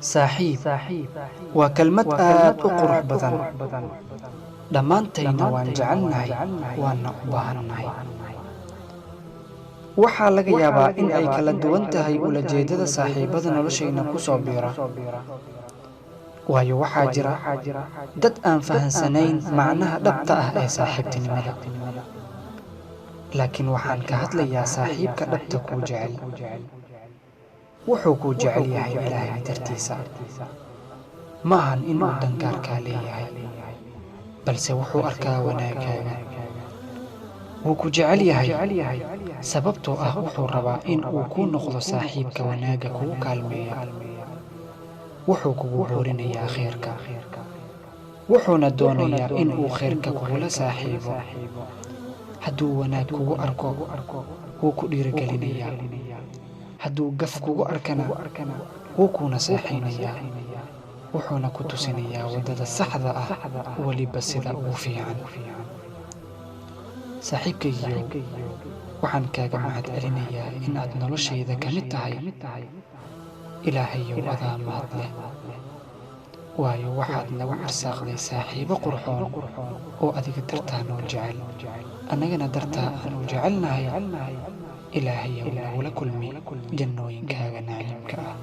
Saaxiib waa kelmad aad u qurux badan. Dhammaantayna waan jecelnahay, waana u baahannahay. Waxaa laga yaabaa in ay kala duwan tahay ulajeedada saaxiibada noloshayna ku soo biira. Waayo waxaa jira dad aan fahansanayn macnaha dhabta ah ee saaxiibtinimada. Laakiin waxaan ka hadlayaa saaxiibka dhabta kuu jecel. Wuxuu kuu jecel yahay Ilaahay dartiisa. Ma ahan in uu dangaarkaa leeyahay, balse wuxuu arkaa wanaagaaga. Wuu ku jecel yahay sababtoo ah wuxuu rabaa in uu kuu noqdo saaxiibka wanaagga kugu kaalmeeya. Wuxuu kugu boorinayaa khayrka. Wuxuuna doonayaa in uu khayrka kugula saaxiibo. Hadduu wanaag kugu arko, wuu ku dhiirigelinayaa. Hadduu gaf kugu arkana, wuu kuu naseexaynayaa. Wuxuuna ku tusinayaa waddada saxda ah weliba sida ugu fiican. Saaxiibkaygiiyow, waxaan kaaga mahadcelinayaa in aad noloshayda ka mid tahay. Ilaahayow adaa mahad leh. Waayo waxaad nagu arsaaqday saaxiibo qurxoon oo adiga dartaa noo jecel, annagana dartaa aan u jecelnahay. Ilaahayow nagula kulmi jannooyinkaaga naciimka ah.